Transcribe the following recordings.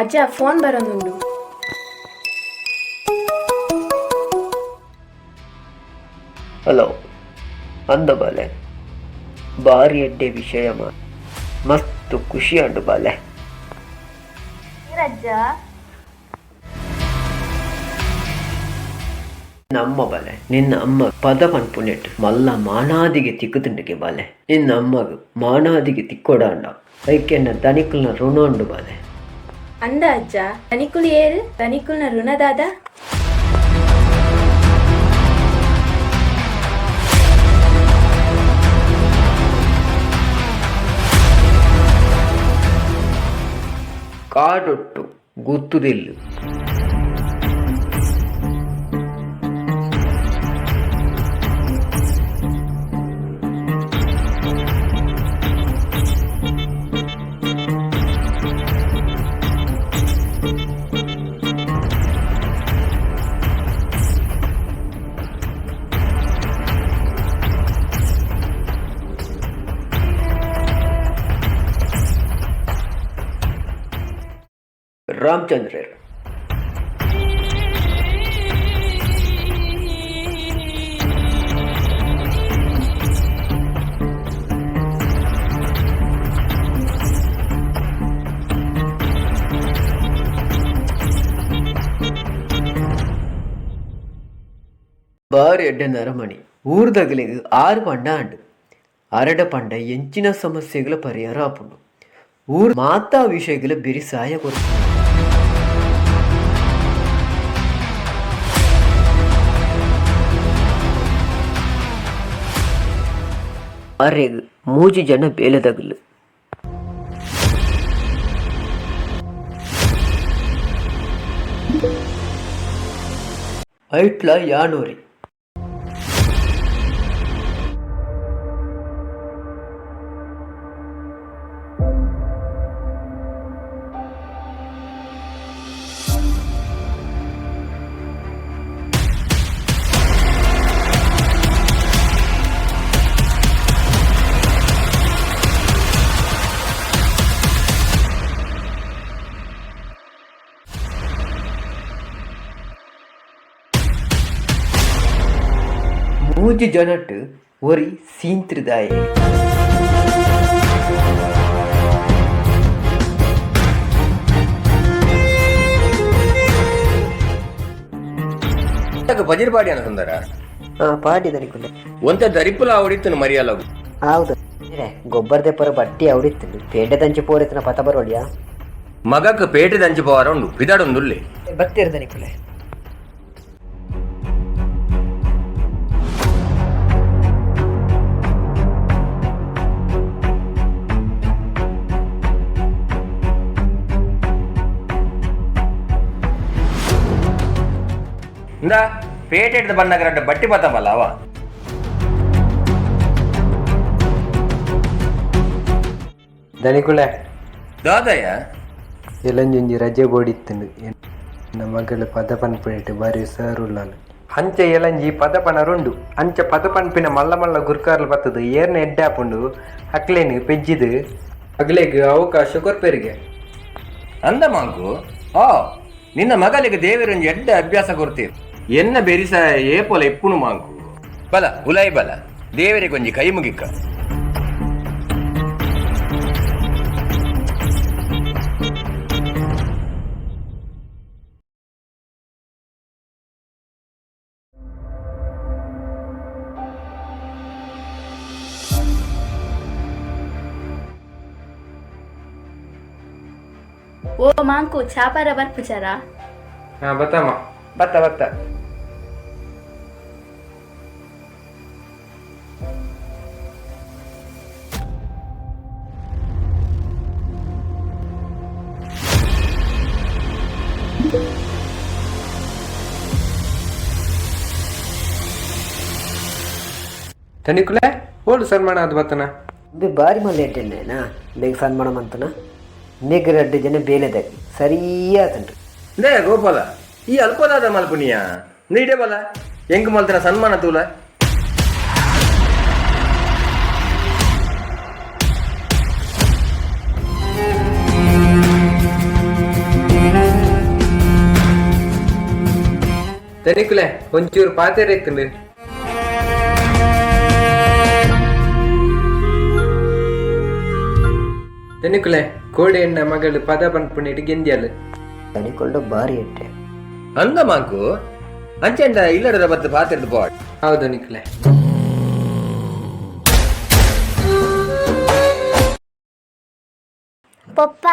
ಅಜ್ಜ phone ಬರೋದುಂಡು. Hello, ಅಂದ ಬಾಲೆ, ಬಾರಿ ಎಡ್ಡೆ ವಿಷಯಮ, ಮಸ್ತ್ ಖುಷಿ ಅಂಡು ಬಾಲೆ. ಅಜ್ಜ. ನಮ್ಮ ಬಾಲೆ, ನಿನ್ನ ಅಮ್ಮ ಪದ ಪನ್ಪುನೆಟ್ ಮಲ್ಲ ಮಾನಾದಿಗೆ ತಿಕ್ಕುದುಂಡುಗೆ ಬಾಲೆ. ನಿನ್ನ ಅಮ್ಮಗ್ ಮಾನಾದಿಗೆ ತಿಕ್ಕೊಡಾಂಡ ಐಕೆನ್ನ ದನಿಕುಲ್ನ ಋಣ ಉಂಡು ಬಾಲೆ. ಅಂದ ಅಜ್ಜ, ತನಿಕುಲು ಏರು? ತನಿಕುಲ್ನ ಋಣದಾದ? ಕಾಡೊಟ್ಟು ಗುತ್ತುದಿಲ್ಲು. ರಾಮಚಂದ್ರರು. ಬಾರಿ ಎಡ್ಡೆ ನರಮಣಿ. ಊರ್ದಗಲಿಗೆ ಆರು ಪಂಡ ಅಂಡು ಅರಡ ಪಂಡ ಎಂಚಿನ ಸಮಸ್ಯೆಗಳ ಪರಿಹಾರ ಆಪುಂಡು. ಊರ್ ಮಾತಾ ವಿಷಯಗಳ ಬಿರಿಸಾಯ ಕೊರ್ಪುಂಡು. ಅರೆಗ್ ಮೂಜಿ ಜನ ಬೇಲೆದಗಲು. ಐಟ್ಲ ಯಾನೂರಿ. ಮೂಜಿ ಜನಟ್ ಒರಿ ಸೀಂತ್ರಿದಾಯೆ. ಪಜಿರ್ ಪಾಡಿಯನ ಸುಂದರ. ಪಾಡಿ ದನಿಕುಲೆ. ಒಂತೆ ದರಿಪುಲ ಅವಡಿತ್ತನು ಮರಿಯಲಗು. ಹೌದು, ಗೊಬ್ಬರದೆ ಪರ ಬಟ್ಟಿ ಅವಡಿತ್ತು, ಪೇಟೆ ದಂಚಿ ಪೋರೆತ್ತಿನ ಪತ ಬರೋಡಿಯಾ. ಮಗಕ್ ಪೇಟೆ ದಂಚಿ ಪವಾರ ಉಂಡು, ಪಿದಾಡೊಂದುಲ್ಲೆ. ಬತ್ತೀರ ದನಿಕುಲೆ. ಇಂದ ಪೇಟೆ ಹಿಡ್ದು ಬಣ್ಣಗರಡ್ಡ ಬಟ್ಟಿ ಬತ್ತಮಲ್ಲ ಅವ. ದನಿಕುಲೆ. ದಾದಯ್ಯ. ಎಲಂಜೊಂಜಿ ರಜೆ ಬೋಡಿತ್ತುಂಡು. ಎನ್ನ ಮಗಳು ಪದ ಪನ್ಪಿನಿಟ್ ಬಾರಿ ಹುಷಾರುಳ್ಳಾಲು. ಅಂಚ ಎಲಂಜಿ ಪದ ಪನರುಂಡು. ಅಂಚ ಪದ ಪನ್ಪಿನ ಮಲ್ಲ ಮಲ್ಲ ಗುರ್ಕಾರ್ಲು ಬತ್ತದು ಏರ್ನ ಎಡ್ಡೆ ಆಪುಂಡು. ಅಕ್ಲೇನು ಪೆಜ್ಜಿದು ಅಗ್ಲೆಗ್ ಅವಕಾಶ ಕೊರ್ಪೆರಿಗೆ. ಅಂದ ಮಾಂಕು, ಆ ನಿನ್ನ ಮಗಳಿಗೆ ದೇವರೊಂಜಿ ಎಡ್ಡೆ ಅಭ್ಯಾಸ ಕೊರ್ತೀರ್. ಎನ್ನ ಬೆರಿಸ ಏಪೊಲ ಇಪ್ಪುನು ಮಾಂಕು. ಬಲ ಉಲಾಯಿ ಬಲ, ದೇವರಿಗೊಂಜಿ ಕೈ ಮುಗಿಕ್ಕ. ಓ ಮಾಂಕು, ಚಾಪಾರ ಬರ್ಪುಚಾರ? ಹಾ, ಬತ್ತಮ್ಮ. ಬತ್ತ ಬತ್ತ. ದನಿಕುಲೆ, ಓಡು ಸನ್ಮಾನ ಅದು ಬತ್ತನ. ಬಿ ಬಾರಿ ಮಲ್ಲ ಎಡ್ಡೆನೇನಾ ಬೇಗ ಸನ್ಮಾನ ಮಂತನ. ಮೇಗ್ ರಡ್ಡು ಜನ ಬೇಲೆದಾಗ ಸರಿಯಾತಂಡ್ರಿ. ಲೇ ಗೋಪಾಲ. ಈ ಅಲ್ಪದಾದ ಮಲ್ಪುನಿಯ ನೀಡೆ ಬಲ ಎಂಕ್ ಮಲ್ತನ ಸನ್ಮಾನ ತೂಲ. ತನಿಕುಲೆ, ಒಂಚೂರು ಪಾತೆರ ಇತ್ತುಂಡು. ತನಿಕುಲೆ, ಕೋಡೆ ಎಣ್ಣ ಮಗಳು ಪದ ಪನ್ಪುಣಿಟ್ ಗೆಂದ್ಯಾಲು. ತನಿಕೊಂಡು ಬಾರಿ ಎಟ್ಟೆ. ಅಂದ ಮಾಂಕು, ಅಂಚೆಂಡ ಇಲ್ಲಡದ ಬತ್ತು ಪಾತೆರ್ದು ಬಾಡ್. ಹೌದು ನಿಕ್ಲೆ. ಪಪ್ಪ.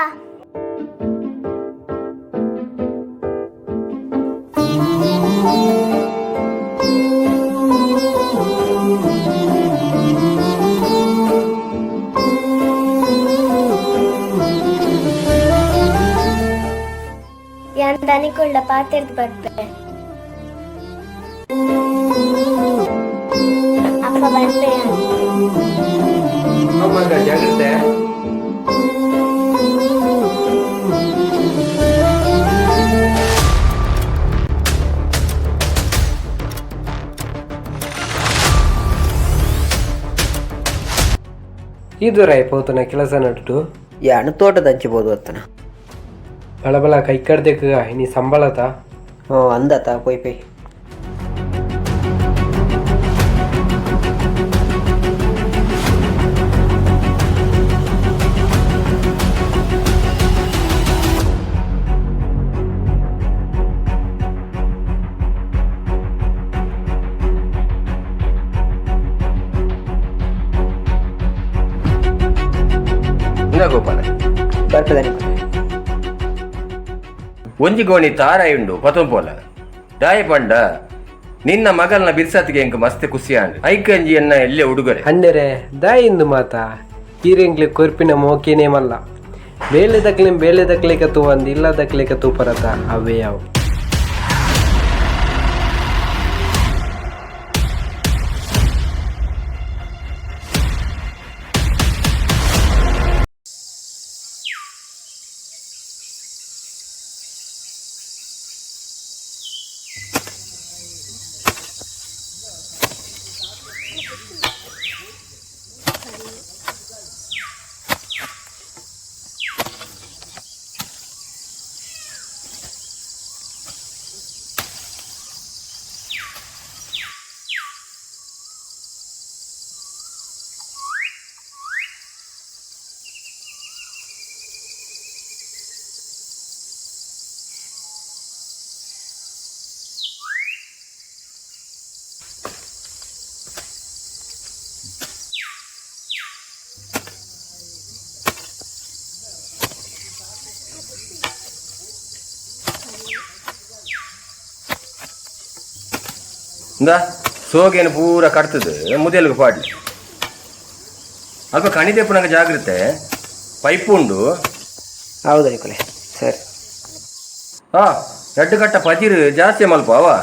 ಯಾನ್ ದನಿಕುಳ್ಳ ಪಾತೆರ್ದು ಬರ್ಪೆ ಅಪ್ಪ, ಬರ್ಪೆ ಯಾನ್. ಮಗ, ಜಾಗ್ರತೆ. ಇದು ರಾಯ್ ಪೋತನ ಕೆಲಸ ನಟ್ಟು. ಯಾನು ತೋಟದ ಹಂಚಿಬೋದು ಅತ್ತನ. ಬಳ ಬಳ ಕೈ ಕಡ್ದೆಕ್ಕ, ಇನಿ ಸಂಬಳತ. ಹ್ಞೂ, ಅಂದತ ಪೋಯ್ ಪೋಯ್. ಇಂದ ಗೋಪಾಲ. ಬರ್ತದೆ ನಿಕ್ಲೆ. ಒಂಜಿ ಗೋಣಿ ತಾರಾಯಿ ಉಂಡು ಪತೊಂಪೋಲ ದಾಯ ಪಂಡ, ನಿನ್ನ ಮಗಲ್ನ ಬಿರ್ಸತ್ತಿಗೆ ಎಂಕ್ ಮಸ್ತ್ ಖುಷಿ ಆಂಡ್. ಐಕಂಜಿ ಎನ್ನ ಎಲ್ಲೆ ಉಡುಗೊರೆ. ಅಣ್ಣರೆ, ದಾಯಿಂದು ಮಾತ ಈರೆಂಗ್ಲಿ ಕೊರ್ಪಿನ ಮೋಕಿನೇ ಮಲ್ಲ. ಬೇಲೆ ದಕ್ಲೆ ಬೇಲೆ ದಕ್ಲೆಕ ತೂವಂದು ಇಲ್ಲ ದಕ್ಲೆಕ ತೂಪರತ ಅವೇ ಯಾವು. ಇಂದ ಸೋಗೇನು ಪೂರ ಕಟ್ತದೆ ಮುದೆಲ್ಗೆ ಪಾಡ್ಲಿ. ಅಲ್ಪ ಕಣಿದೆಪ್ಪನಾಗ ಜಾಗ್ರತೆ, ಪೈಪ್ ಉಂಡು. ಹೌದು ನಿಕ್ಲೆ, ಸರಿ. ಹಾ, ರಡ್ಡು ಕಟ್ಟ ಪಜಿರು ಜಾಸ್ತಿ ಮಲ್ಪ ಅವ.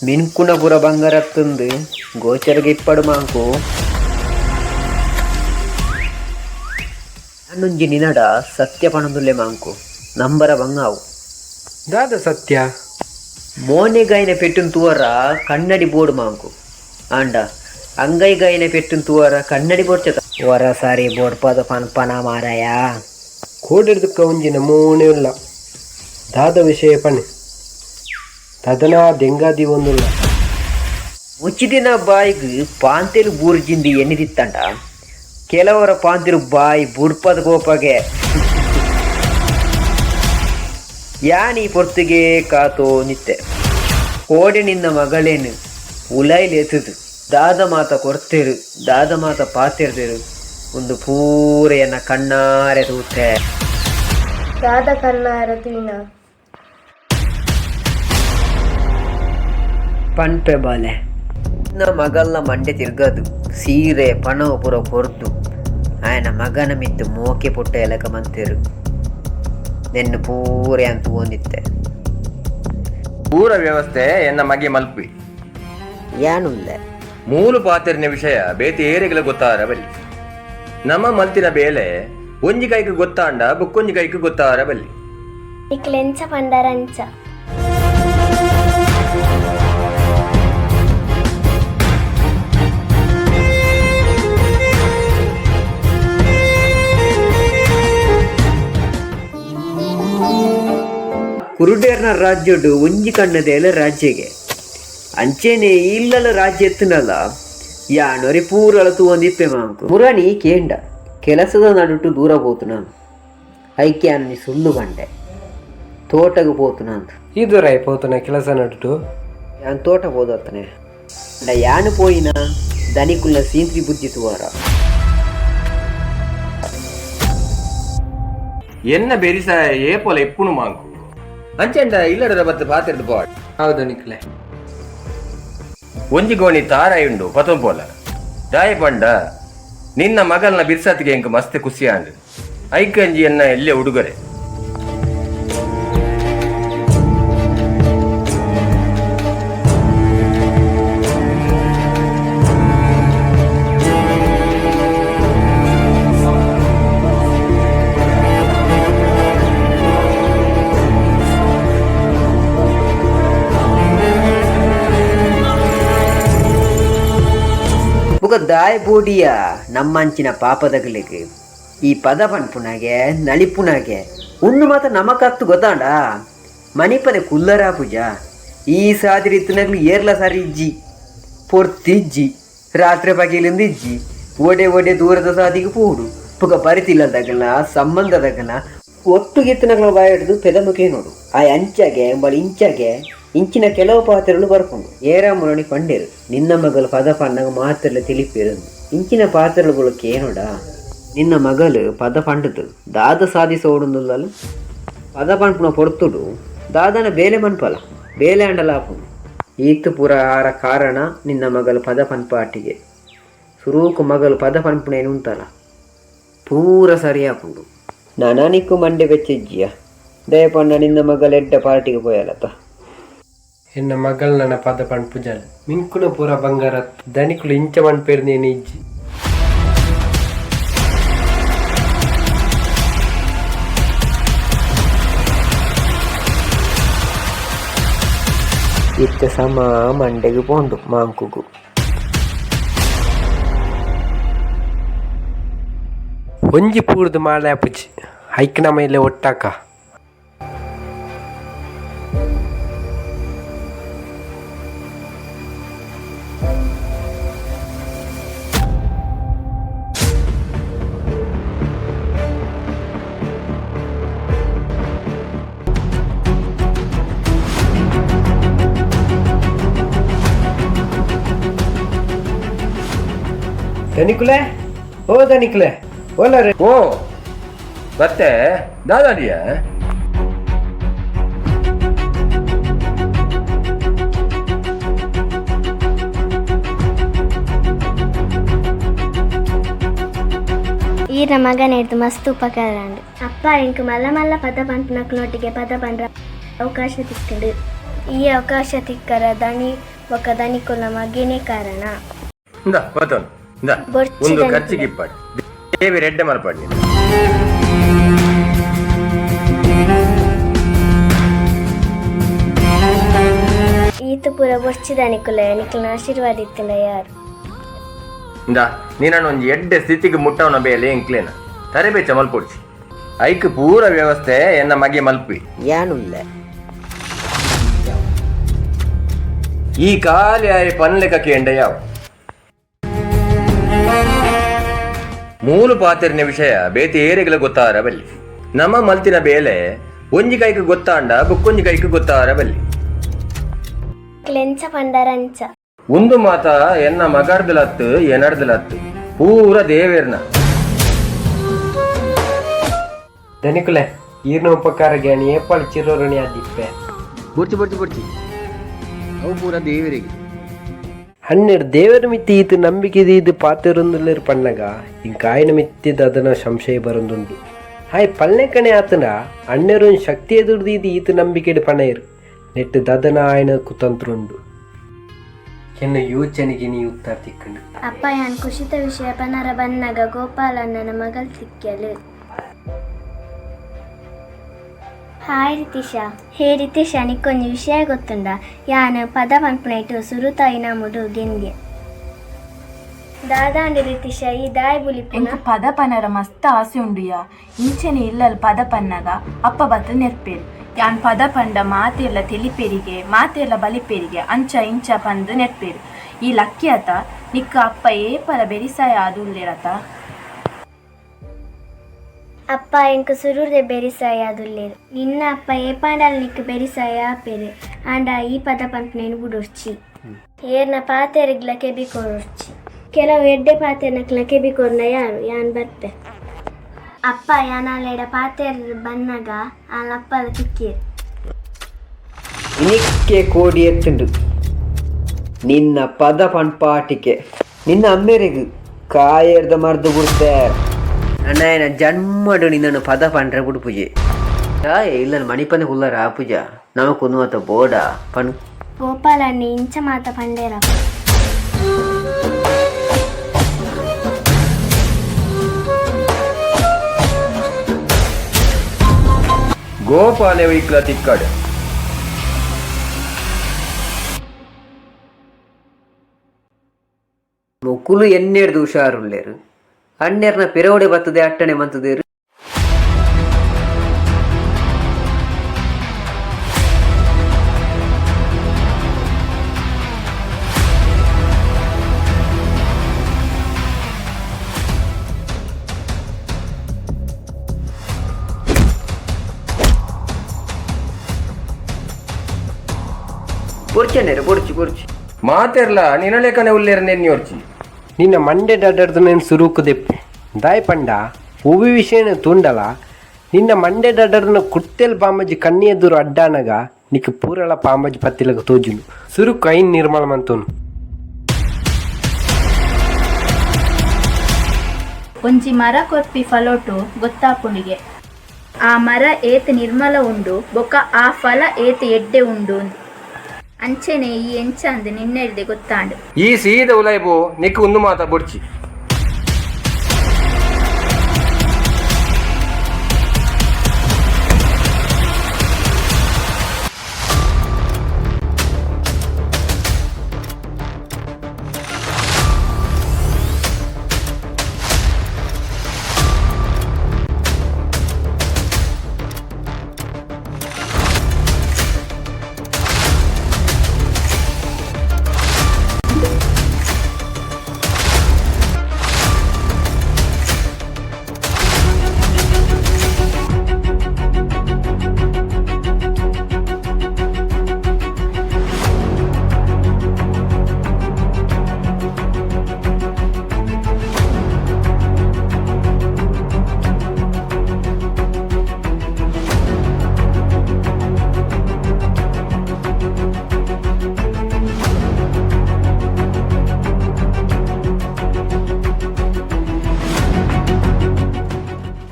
ಮಿನ್ಕುನ ಪುರ ಬಂಗಾರ ತಂದು ಗೋಚರಗೆ ಇಪ್ಪಡು ಮಾಂಕು. ನಾನೊಂಜಿ ನಿನಡ ಸತ್ಯ ಪಣದುಲ್ಲೆ ಮಾಂಕು, ನಂಬರ ಬಂಗಾವು. ದಾದ ಸತ್ಯ? ಮೋನೆಗಾಯಿನ ಪೆಟ್ಟುನ್ ತೂವರ ಕನ್ನಡಿ ಬೋರ್ಡ್ ಮಾಂಕು, ಆಂಡ ಅಂಗೈಗಾಯಿನ ಪೆಟ್ಟುನ್ ತೂವರ ಕನ್ನಡಿ ಬೋರ್ಚತ ವರ ಸಾರಿ ಬೋರ್ಡ್ ಪದ ಪನ್ಪನ ಮಾರಾಯ. ಕೋಡಿರ್ದಕ್ಕ ಒಂಜಿ ನಮೂನೆ ಉಲ್ಲ, ದಾದ ವಿಷಯ ಪಣೆ, ತದನಾ ದೆಂಗಾದಿ ಒಂದುಲ್ಲ. ಮುಚ್ಚಿದಿನ ಬಾಯಿಗೆ ಪಾಂತೆಲು ಬೂರ್ಜಿಂದಿ ಎನ್ನಿದಿತ್ತಂಡ, ಕೆಲವರ ಪಾಂತಿರು ಬಾಯಿ ಬುಡ್ಪದ ಕೋಪಗೆ. ಯಾನಿ ಪೊರ್ತಿಗೆ ಕಾತೋ ನಿತ್ತೆ, ಕೋಡೆ ನಿನ್ನ ಮಗಳೇನು ಉಲೈಲಿ ಎತ್ತದು ದಾದ ಮಾತ ಕೊರ್ತಿರು, ದಾದ ಮಾತ ಪಾತಿರ್ದಿರು, ಒಂದು ಪೂರೆಯನ್ನ ಕಣ್ಣಾರೆ ತೂತೆ. ದಾದ ಕಣ್ಣಾರ ತೂಯಿನ? ಪನ್ಪೆ ಬಾಲೆ, ನಿನ್ನ ಮಗಲ್ನ ಮಂಡೆ ತಿರ್ಗದು ಸೀರೆ ಪಣವು ಪೂರ ಕೊರ್ದು ಆಯನ ಮಗನ ಮಿತ್ತು ಮೋಕೆ ಪುಟ್ಟ ಎಲಕ ಮಂತಿರು. ನೆನ್ನು ಪೂರ ಅಂತ ಒಂದಿತ್ತೆ. ಪೂರ ವ್ಯವಸ್ಥೆ ಎನ್ನ ಮಗೆ ಮಲ್ಪಿ. ಯಾನುಲ್ಲ. ಮೂಲು ಪಾತೆರಿನ ವಿಷಯ ಬೇತೆ ಏರೆಗಳ ಗೊತ್ತಾರ ಬಲ್ಲಿ. ನಮ್ಮ ಮಲ್ತಿನ ಬೇಲೆ ಒಂಜಿ ಕೈಕ್ ಗೊತ್ತಾಂಡ ಬುಕ್ಕೊಂಜಿ ಕೈಕ್ ಗೊತ್ತಾರ ಬಲ್ಲಿ. ನಿಕ್ಲೆಂಚ ಪಂಡರಂಚ. ಕುರುಡೇರ್ನ ರಾಜ್ಯಡು ಒಂಜಿ ಕಣ್ಣದೇಲ ರಾಜ್ಯಗೆ ಅಂಚೆನೆ ಇಲ್ಲಲ ರಾಜ್ಯ ಎತ್ತನಲ್ಲ ಯಾನೊರಿ ಪೂರಳ ತೂವೊಂದಿಪ್ಪೆ ಮಾಂಕು ಮುರಣಿ ಕೇಂಡ ಕೆಲಸದ ನಡುಟು ದೂರ ಪೋತುನ ಐಕ್ಯಾನಿ ಸುಳ್ಳು ಬಂಡೆ ತೋಟಗ ಪೋತುನ ಅಂತ. ಈ ದೂರ ಪೋತುನ ಕೆಲಸ ನಡುಟು. ಯಾನ್ ತೋಟ ಪೋದತ್ತನೆ ಅಂಡ ಯಾನು ಪೋಯಿನ ದನಿಕುಲ್ಲ ಸೀಂತ್ರಿ ಬುದ್ಧಿ ತುವಾರ. ಎನ್ನ ಬೆರಿಸ ಏಪೊಲ ಇಪ್ಪುನು ಮಾಂಕು ಅಂಚೆಂಡ ಇಲ್ಲಡದ ಬತ್ತು ಪಾತೆರ್ದು ಪೋಡ್. ಹೌದು ನಿಕ್ಲೆ. ಒಂಜಿ ಗೋಣಿ ತಾರಾಯುಂಡು ಪತೊಂಪೋಲ ದಾಯ ಪಂಡ ನಿನ್ನ ಮಗಲ್ನ ಬಿರ್ಸತ್ತಿಗೆ ಎಂಕ್ ಮಸ್ತ್ ಖುಷಿ ಆಂಡ್ ಐಕಂಜಿ ಎನ್ನ ಎಲ್ಲೆ ಉಡುಗೊರೆ. ಬುಕ ದಾಯ ಬೋಡಿಯ ನಮ್ಮಂಚಿನ ಪಾಪದಗಲಿಗೆ ಈ ಪದ ಪನ್ಪುನಾಗೆ ನಳಿಪುನಾಗೆ ಉಣ್ಣು ಮಾತ್ರ ನಮಕತ್ತು ಗೊತ್ತಾಂಡ ಮಣಿಪದೆ ಕುಲ್ಲರಾ ಪೂಜಾ ಈ ಸಾದಿರಿ ಇತ್ತನಾಗ್ಲಿ ಏರ್ಲ ಸಾರಿ ಇಜ್ಜಿ ಪೊರ್ತಿಜ್ಜಿ ರಾತ್ರಿ ಪಗಿಲಿಂದ ಇಜ್ಜಿ ಒಡೆ ಒಡೆ ದೂರದ ಸಾದಿಗೆ ಪೋಡು ಪುಕ ಬರಿತಿಲ್ಲದಾಗಲ ಸಂಬಂಧದಾಗಲ ಒಟ್ಟುಗೆತ್ತನಗಳ ಬಾಯ ಹಿಡಿದು ಪೆದಮುಖೇ ನೋಡು ಆ ಅಂಚಾಗೆ ಬಳಿ ಇಂಚಾಗೆ ಇಂಚಿನ ಕೆಲವು ಪಾತ್ರೆಗಳು ಬರ್ಕೊಂಡು ಏರ ಮುರಣಿ ಪಂಡೇರು ನಿನ್ನ ಮಗಳು ಪದ ಪಣ್ಣಗ ಮಾತ್ರಲೆ ತಿಳಿಪಿರು ಇಂಚಿನ ಪಾತ್ರೆಗಳು ಕೇನೋಡ ನಿನ್ನ ಮಗಳು ಪದ ಪಂಡದು ದಾದ ಸಾಧಿಸೋಡುಂದುಲ್ಲಲು ಪದ ಪನ್ಪುನ ಪೊರ್ತುಡು ದಾದನ ಬೇಲೆ ಮನ್ಪಲ ಬೇಲೆ ಅಂಡಲಾಪು ಈತು ಪುರ ಆರ ಕಾರಣ ನಿನ್ನ ಮಗಳು ಪದ ಪನ್ಪಾಟಿಗೆ ಸುರೂಕು ಮಗಳು ಪದ ಪನ್ಪುಣೇನು ಉಂತಲ್ಲ ಪೂರ ಸರಿಯಾಪುಂಡು ನಾನಾನಿಕ್ಕು ಮಂಡೆ ಬೆಚ್ಚಿಜ್ಜಿಯ ದಯಪಣ್ಣ ನಿನ್ನ ಮಗಲೆಡ್ಡ ಪಾರ್ಟಿಗೆ ಪೋಯಲತ್ತ. ಎನ್ನ ಮಗಳ್ ನನ್ನ ಪದ ಪನ್ಪುಜಾಲ್ ಮಿನ್ಕುನ ಪೂರ ಬಂಗಾರ ದನಿಕುಲು ಇಂಚ ಮನ್ಪೇರ್ ನೇನು ಇಜ್ಜಿ. ಇತ್ತೆ ಸಮ ಮಂಡೆಗೆ ಪೋಂಡು ಮಾಂಕುಗು. ಒಂಜಿ ಪೂರ್ದು ಮಾಲೆ ಆಪುಜಿ ಐಕ್ನ ಮೇಲೆ ಒಟ್ಟಾಕ. ದನಿಕುಲೆ ಓ ದನಿಕುಲೆ ಓಲರೆ. ಓ ಮತ್ತೆ ದಾದಾಡಿಯ. ಈರ ಮಗನ ಹಿಡ್ದು ಮಸ್ತ್ ಉಪಕಾರ ಅಂಡು ಅಪ್ಪ ಇಂಕ್ ಮಲ್ಲ ಮಲ್ಲ ಪದ ಪನ್ಪುನಕ್ಲೊಟ್ಟಿಗೆ ಪದ ಪಂಡ್ರ ಅವಕಾಶ ತಿಕ್ಕಂಡು. ಈ ಅವಕಾಶ ತಿಕ್ಕರ ದಣಿ ಬೊಕ ದನಿಕುಲ ಮಗನೇ ಕಾರಣ. ಇಂದ ಬತ್ತೊಂದು ಇಂದ. ಬೊರ್ಚಿ ಒಂದು ದನಿಕುಲೆ. ಖರ್ಚಿಗೆ ಇಪ್ಪಾಡಿ ದೇವಿ ರೆಡ್ಡೆ ಮಲ್ಪಾಡಿ ನೀನು. ಈತ ಪೂರ ಬೊರ್ಚಿ ದನಿಕುಲೆ ನಿಕ್ಲನ ಆಶೀರ್ವಾದ ಇತ್ತಿಲ್ಲ ಯಾರು. ಇಂದ ನೀನನ್ನು ಒಂಜಿ ಎಡ್ಡೆ ಸ್ಥಿತಿಗೆ ಮುಟ್ಟವನ ಬೇಲೆ ಎಂಕ್ಲೇನ ತರೆಬೇಚ ಮಲ್ಪೊಡ್ಚಿ ಐಕ್ ಪೂರ ವ್ಯವಸ್ಥೆ ಎನ್ನ ಮಗೆ ಮಲ್ಪಿ. ಯಾನುಲ್ಲ. ಈ ಖಾಲಿ ಆಯ್ ಪನ್ಲೆಕ ಕೇಂಡ ಯಾವ ಮೂಲು ಪಾತೆರಿನ ವಿಷಯ ಬೇತೆ ಏರೆಗಳ ಗೊತ್ತಾರ ಬಲ್ಲಿ. ನಮ್ಮ ಮಲ್ತಿನ ಬೇಲೆ ಒಂಜಿ ಕೈಕ್ ಗೊತ್ತಾಂಡ ಬುಕ್ಕೊಂಜಿ ಕೈಕ್ ಗೊತ್ತಾರ ಬಲ್ಲಿ. ನಿಕ್ಲೆಂಚ ಪಂಡರಂಚ. ಒಂದು ಮಾತ ಎನ್ನ ಮಗಾರ್ದಲತ್ತು ಎನರ್ದಲತ್ತು ಪೂರ ದೇವೇರ್ನ. ದನಿಕುಲೆ ಈರ್ನ ಉಪಕಾರ ಗ್ಯಾನಿ ಏಪಾಳು ಚಿರೋರಣಿ ಆದಿಪ್ಪೆ. ಬುರ್ಚಿ ಬುರ್ಚಿ ಬುರ್ಚಿ ಅವು ಪೂರ ದೇವರಿಗೆ. ಹನ್ನೆರಡು ದೇವರ ಮಿತ್ತಿ ಈತ ನಂಬಿಕೆ ಇದು ಪಾತಿರುಂದುಲ್ಲೇರು ಪಣ್ಣಗ ಇಂಕಾಯಿನ ಮಿತ್ತಿದ ಅದನ ಸಂಶಯ ಬರಂದುಂಡು. ಆಯ್ ಪಲ್ಲೆಕಣೆ ಆತನ ಅಣ್ಣೆರೊಂಜಿ ಶಕ್ತಿ ಎದುರ್ದು ಇದು ಈತ ನಂಬಿಕೆಡ್ ಪಣೈರ್ ನೆಟ್ಟು ದದನ ಆಯನ ಕುತಂತ್ರುಂಡು ಎನ್ನ ಯೋಚನೆಗೆ ನೀ ಉತ್ತರ ತಿಕ್ಕಂಡು. ಅಪ್ಪ ಯಾನ್ ಕುಶಿತ ವಿಷಯ ಪನರ ಬನ್ನಗ ಗೋಪಾಲಣ್ಣನ ಮಗಲ್ ತಿಕ್ಕಲು. ಹಾಯ್ ರಿತಿಶಾ. ಹೇ ರಿತಿಶಾ, ನಿಕ್ಕೊಂಜಿ ವಿಷಯ ಗೊತ್ತುಂಡ? ಯಾನ್ ಪದ ಪನ್ಪುನೈಟು ಸುರುತಾಯಿ ನಮುಡು ಗೆಂದ್ಯೆ. ದಾದಾಂಡಿ ರಿತಿಶಾ, ಈ ದಾಯ್ ಬುಲಿಪುನ? ಎಂಕ್ ಪದ ಪನರ ಮಸ್ತ್ ಆಸೆ ಉಂಡುಯಾ. ಇಂಚೆನೆ ಇಲ್ಲಲ್ ಪದ ಪನ್ನಗ ಅಪ್ಪ ಬತ್ತ ನೆರ್ಪೇರು. ಯಾನ್ ಪದ ಪಂಡ ಮಾತೆರ್ಲ ತೆಲಿಪೆರಿಗೆ, ಮಾತೆರ್ಲ ಬಲಿಪೆರಿಗೆ, ಅಂಚ ಇಂಚ ಪಂದ್ ನೆರ್ಪೇರು. ಈ ಲಕ್ಕಿ ಅತ, ನಿಕ್ಕ ಅಪ್ಪ ಏಪಲ ಬೆರಿಸಾಯ ಆದ್ ಉಲ್ಲೇರತ. ಅಪ್ಪ ಎಂಕ್ ಸುರುರ್ದೆ ಬೆರಿಸಾಯ ಆದುಲ್ಲೇರು. ನಿನ್ನ ಅಪ್ಪ ಏಪಾಂಡಲ ನಿಕ್ ಬೆರಿಸಾಯ ಆಪೆರು. ಆಂಡ ಈ ಪದ ಪನ್ಪುನೇನು ಬುಡೊರ್ಚಿ. ಏರ್ನ ಪಾತೆರಿಗ್ಲ ಕೆಬಿ ಕೊರೊರ್ಚಿ. ಕೆಲವು ಎಡ್ಡೆ ಪಾತೆರ್ನಕ್ಲ ಕೆಬಿ ಕೊರ್ನ ಯಾರು. ಯಾನ್ ಬರ್ಪೆ ಅಪ್ಪ. ಯಾನಾಲೆಡ ಪಾತೆರ್ ಬನ್ನಗ ಆಲ್ ಅಪ್ಪಲ ತಿಕ್ಕೇರು. ಇನಿಕ್ಕೆ ಕೋಡಿ ಎತ್ತುಂಡು ನಿನ್ನ ಪದ ಪಣ್ಪಾಟಿಕೆ. ನಿನ್ನ ಅಮ್ಮೆರೆಗ್ ಕಾಯರ್ದ ಮರ್ದು ಬಿಡ್ತೆ. ಅಣ್ಣನ ಜನ್ಮಡು ನಿನ್ನನ್ನು ಪದ ಪಂಡ್ರೆ ಬಿಡು ಪೂಜೆ. ಇಲ್ಲ, ಮಣಿಪನೆ ಹುಲ್ಲರ ಆ ಪೂಜಾ ನಮಕ್ ಒಂದು ಬೋಡ ಪಣ್. ಗೋಪಾಲಣ್ಣೆ ಇಂಚ ಮಾತ ಪಂಡೇರಪ್ಪ. ಗೋಪಾಲೆ ವೈಕ್ಲ ತಿಕ್ಕಡ್. ಮೊಕುಲು ಎನ್ನೇರ್ದು ಹುಷಾರುಳ್ಳೇರು. ಅಣ್ಣೆರ್ನ ಪಿರವಡೆ ಬತ್ತದೆ ಅಟ್ಟಣೆ ಮಂತದೇರು. ಪೊರ್ಚಣ್ಣೇರು, ಪೊರ್ಚು ಪೊರ್ಚು. ಮಾತೆರ್ಲ ನಿನಲೇಖನ ಉಲ್ಲೇರ್ ನೆನ್ಯೋರ್ಚಿ. ನಿನ್ನ ಮಂಡೆ ಡಡ್ಡರ್ದು నేను ಸುರುಕು ದೆಪ್ಪು. ದಾಯ್ ಪಂಡ ಒವಿ ವಿಷಯನ ತೂಂಡಲ ನಿನ್ನ ಮಂಡೆ ಡಡ್ಡರ್ನ ಕುರ್ತೆಲ್ ಪಾಂಬಜಿ ಕಣ್ಣಿ ಎದುರು ಅಡ್ಡಾನಗ ನಿಕ್ ಪೂರಳ ಪಾಂಬಜಿ ಪತ್ತಿಲಗ ತೋಜುನು. ಸುರುಕು ಐನ್ ನಿರ್ಮಲ ಮಂತೋನು. ಒಂಜಿ ಮರ ಕೊರ್ಪಿ ಫಲೋಟು ಗೊತ್ತಾಪುಂಡಿಗೆ, ಆ ಮರ ಏತ್ ನಿರ್ಮಲ ಉಂಡು ಬೊಕ ಆ ಫಲ ಏತ್ ಎಡ್ಡೆ ಉಂಡು. ಅಂಚೆನೆ ಈ ಎಂಚಂದ್ ನಿನ್ನೆಡ್ದೆ ಗೊತ್ತಾಂಡ್. ಈ ಸೀದ ಉಲೈಬು, ನಿಕ್ ಉಂದು ಮಾತ ಬೊಡ್ಚಿ.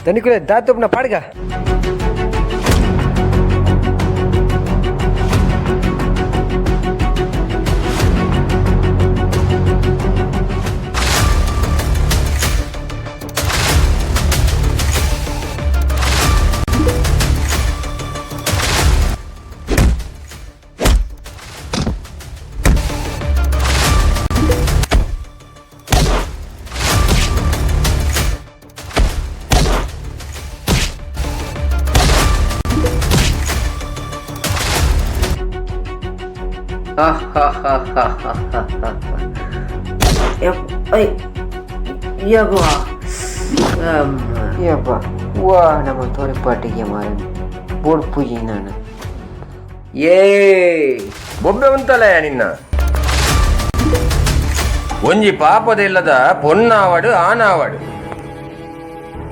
ಧನಿಕುಲೆ ದಾತೊಬ್ನ ಪಾಡ್ಗ. ಯಪ್ಪ, ವಾ, ನಮ್ಮ ತೋರಿಪಾಟಿಗೆ ಮಾರನ್ ಬೋಡ್ ಪೂಜೆ ನಾನು. ಏ ಬೊಬ್ಬೆ ಉಂತಲಯ ನಿನ್ನ. ಒಂಜಿ ಪಾಪದ ಇಲ್ಲದ ಪೊನ್ನಾವಡು ಆನಾವಡು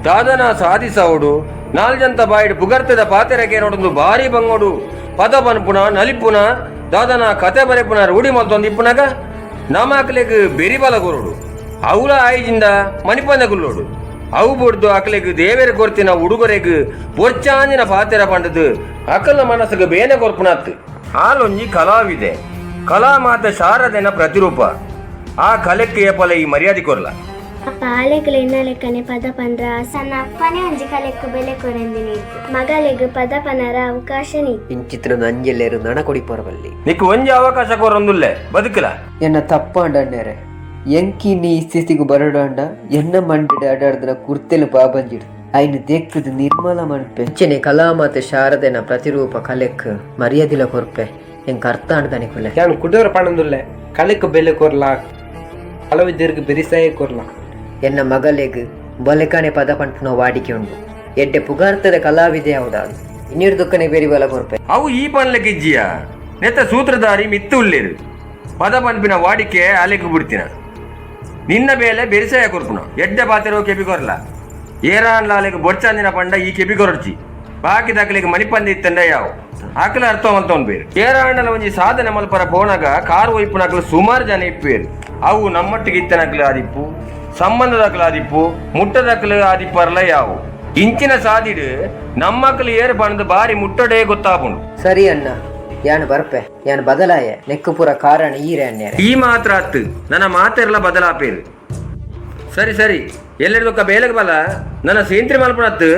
ದಾದನ ಸಾಧಿಸವಡು. ನಾಲ್ಜಂತ ಬಾಯಿಡ್ ಪುಗರ್ತದ ಪಾತೆರಕ್ಕೆ ನೋಡೊಂದು ಬಾರಿ ಬಂಗೋಡು. ಪದ ಪನ್ಪುನ, ನಲಿಪುನ, ದಾದನ ಕತೆ ಬರೆಪುನ ರೂಢಿ ಮಲ್ತೊಂದು ಇಪ್ಪುನಗ ನಮಾಕ್ಲೆಗ್ ಬೆರಿಬಲ ಕೊರಡು. ಅವಲ ಆಯಿಜಿಂದ ಮಣಿಪಂದ ಗುಲ್ಲೋಡು. ಅವು ಬುಡ್ದು ಅಕ್ಲೆಗ್ ದೇವೆರ್ ಕೊರ್ತಿನ ಉಡುಗೊರೆಗ್ ಬೊರ್ಚಾಂಜಿನ ಪಾತೆರ ಪಂಡದು ಅಕಲ್ನ ಮನಸ್ಸುಗ್ ಬೇನೆ ಕೊರ್ಪುನತ್ತು. ಆಲೊಂಜಿ ಕಲಾವಿದೆ, ಕಲಾ ಮಾತೆ ಶಾರದೆನ ಪ್ರತಿರೂಪ. ಆ ಕಲೆಕ್ ಏಪಲ ಈ ಮರ್ಯಾದೆ ಕೊರ್ಲ. ಅಪ್ಪ ಆಲೆಗ್ಲ ಎನ್ನ ಲೆಕ್ಕನೆ ಪದ ಪಂದ್ರ ಸಣ್ಣ ಅಪ್ಪನೇ ಒಂಜಿ ಕಲೆಕ್ಕು ಬೆಲೆ ಕೊರಂದಿನಿ, ಮಗಲೆಗ್ ಪದ ಪನರ ಅವಕಾಶ ನೀ. ಇಂಚಿತ್ರ ನಂಜೆಲ್ಲೇರು ನಣ ಕೊಡಿ ಪೊರಬಲ್ಲಿ. ನಿಕ್ ಒಂಜಿ ಅವಕಾಶ ಕೊರೊಂದುಲ್ಲೆ, ಬದುಕಲ. ಎನ್ನ ತಪ್ಪಾಂಡ ಅಣ್ಣೇರೆ, ಎಂಕಿ ನೀ ಸ್ಥಿತಿಗೆ ಬರಡಾಂಡ ಎನ್ನ ಮಂಡಿಡ ಅಡಾಡ್ದನ ಕುರ್ತೆಲು ಬಾಬಂಜಿಡ್ ಐನ್ ದೆಕ್ಕದ ನಿರ್ಮಲ ಮನ್ಪೆ. ಅಂಚನೆ ಕಲಾಮಾತೆ ಶಾರದೆನ ಪ್ರತಿರೂಪ ಕಲೆಕ್ ಮರ್ಯಾದಿಲ ಕೊರ್ಪೆ, ಎಂಕ್ ಅರ್ಥ ಆಂಡ್ ದನಿಕುಲೆ. ಯಾನ್ ಕುಡೋರ ಪಣಂದುಲ್ಲೆ, ಕಲೆಕ್ ಬೆಲೆ ಕೊರ್ಲಾ, ಕಲಾವಿದರಿಗೆ ಬೆರಿಸಾಯ ಕೊರ್ಲಾ. ಎನ್ನ ಮಗಲೆಗ್ ಬಲೆಕಾನೆ ಪದ ಪನ್ಪುನ ವಾಡಿಕೆ ಉಂಡು. ಎಡ್ಡೆ ಪುಗಾರ್ತದ ಕಲಾವಿದೆ ಯಾವ್ದಾಳು ಇನ್ನೀರ್ ದುಕ್ಕನೆ ಬೇರಿ ಬಲ ಕೊರ್ಪೆ. ಅವು ಈ ಪನ್ಲೆಕ್ ಇಜ್ಜಿಯ, ನೆತ್ತ ಸೂತ್ರಧಾರಿ ಮಿತ್ತು ಉಲ್ಲೇರು. ಪದ ಪನ್ಪಿನ ವಾಡಿಕೆ ಅಲೆಗ್ ಬಿಡ್ತಿನ. ನಿನ್ನ ಬೇಲೆ ಬೆರಿಸಾಯ ಕೊರ್ಪುನ. ಎಡ್ಡೆ ಪಾತೆರೋ ಕೆಬಿ ಕೊರ್ಲ. ಏರಾನ್ಲ ಅಲೆಗ್ ಬೊರ್ಚಾಂದಿನ ಪಂಡ ಈ ಕೆಬಿ ಕೊರಡ್ಚಿ. ಬಾಕಿ ದಾಕಲಿಗೆ ಮಣಿಪಂದಿ ಇತ್ತಂಡ ಯಾವು ಆಕಲ ಅರ್ಥ ಮಲ್ತೊಂದು ಬೇರು. ಏರಾಂಡಲ ಒಂಜಿ ಸಾಧನೆ ಮಲ್ಪರ ಪೋನಾಗ ಕಾರು ಒಯ್ಪುನಕ್ಲು ಸುಮಾರು ಜನ ಇಪ್ಪೇರು. ಅವು ನಮ್ಮೊಟ್ಟಿಗೆ ಇತ್ತನಕ್ಲು ಆದಿಪ್ಪು, ಸಂಬಂಧದಕ್ಲು ಆದಿಪ್ಪು, ಮುಟ್ಟದಕ್ಲು ಆದಿಪ್ಪರ್ಲ ಯಾವು. ಇಂಚಿನ ಸಾದಿಡು ನಮ್ಮಕ್ಲು ಏರು ಪಂದ್ ಬಾರಿ ಮುಟ್ಟಡೇ ಗೊತ್ತಾಪುಂಡು. ಸರಿ ಅಣ್ಣ, ಯಾನ್ ಬರ್ಪೆ, ಯಾನ್ ಬದಲಾಯ. ನೆಕ್ಕು ಪೂರ ಕಾರಣ ಈರೆ ಅಣ್ಣೇರೆ. ಈ ಮಾತ್ರ ಅತ್ತು, ನನ್ನ ಮಾತೆರ್ಲ ಬದಲಾಪೇರು. ಸರಿ ಸರಿ, ಎಲ್ಲೆಡ್ದೊಕ್ಕ ಬೇಲೆಗ್ ಬಲ, ನನ್ನ ಸೇಂತ್ರಿ ಮಲ್ಪಣತ್ತು.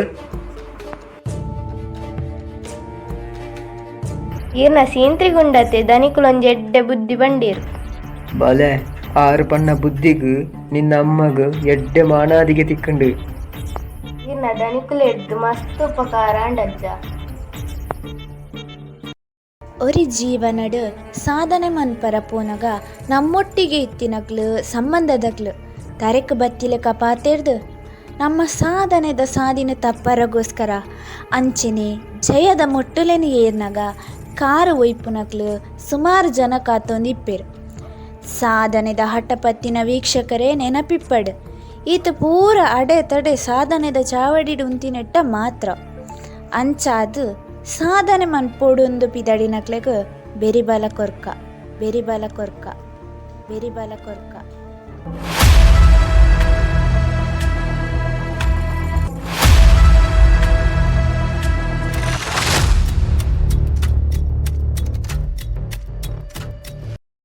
ಈರ್ನ ಸೀಂತ್ರಿಗುಂಡತೆ ದನಿಕುಲೊಂಜಿ ಎಡ್ಡೆ ಬುದ್ಧಿ ಬಂಡೀರು. ಬಲೆ, ಆರು ಪಣ್ಣ ಬುದ್ಧಿಗ್ ನಿನ್ನ ಅಮ್ಮಗ್ ಎಡ್ಡೆ ಮಾನಾದಿಗೆ ತಿಕ್ಕಂಡು. ಈರ್ನ ದನಿಕುಲು ಎಡ್ದು ಮಸ್ತ್ ಉಪಕಾರ ಅಂಡಜ್ಜ. ಒರಿ ಜೀವನಡ್ ಸಾಧನೆ ಮನ್ಪರ ಪೋನಗ ನಮ್ಮೊಟ್ಟಿಗೆ ಇತ್ತಿನಕ್ಲು, ಸಂಬಂಧದಕ್ಲು ತರೆಕ್ ಬತ್ತಿಲೆಕ ಪಾತೆರ್ದು ನಮ್ಮ ಸಾಧನೆದ ಸಾದಿನ ತಪ್ಪರಗೋಸ್ಕರ, ಅಂಚನೆ ಜಯದ ಮೊಟ್ಟುಲೆನ್ ಏರ್ನಗ ಕಾರು ಒಯ್ಪುನಕ್ಲು ಸುಮಾರು ಜನ ಕಾತೊಂದು ಇಪ್ಪೆರ್. ಸಾಧನೆದ ಹಠಪತ್ತಿನ ವೀಕ್ಷಕರೇ, ನೆನಪಿಪ್ಪಡ್, ಈತ ಪೂರ ಅಡೆ ತಡೆ ಸಾಧನೆದ ಚಾವಡಿಡ್ ಉಂತಿನೆಟ್ಟ ಮಾತ್ರ. ಅಂಚಾದ್ ಸಾಧನೆ ಮನ್ಪೊಡುಂದು ಪಿದಡಿನಕ್ಲೆಗ್ ಬೆರಿಬಲ ಕೊರ್ಕ, ಬೆರಿಬಲ ಕೊರ್ಕ, ಬೆರಿಬಲ ಕೊರ್ಕ.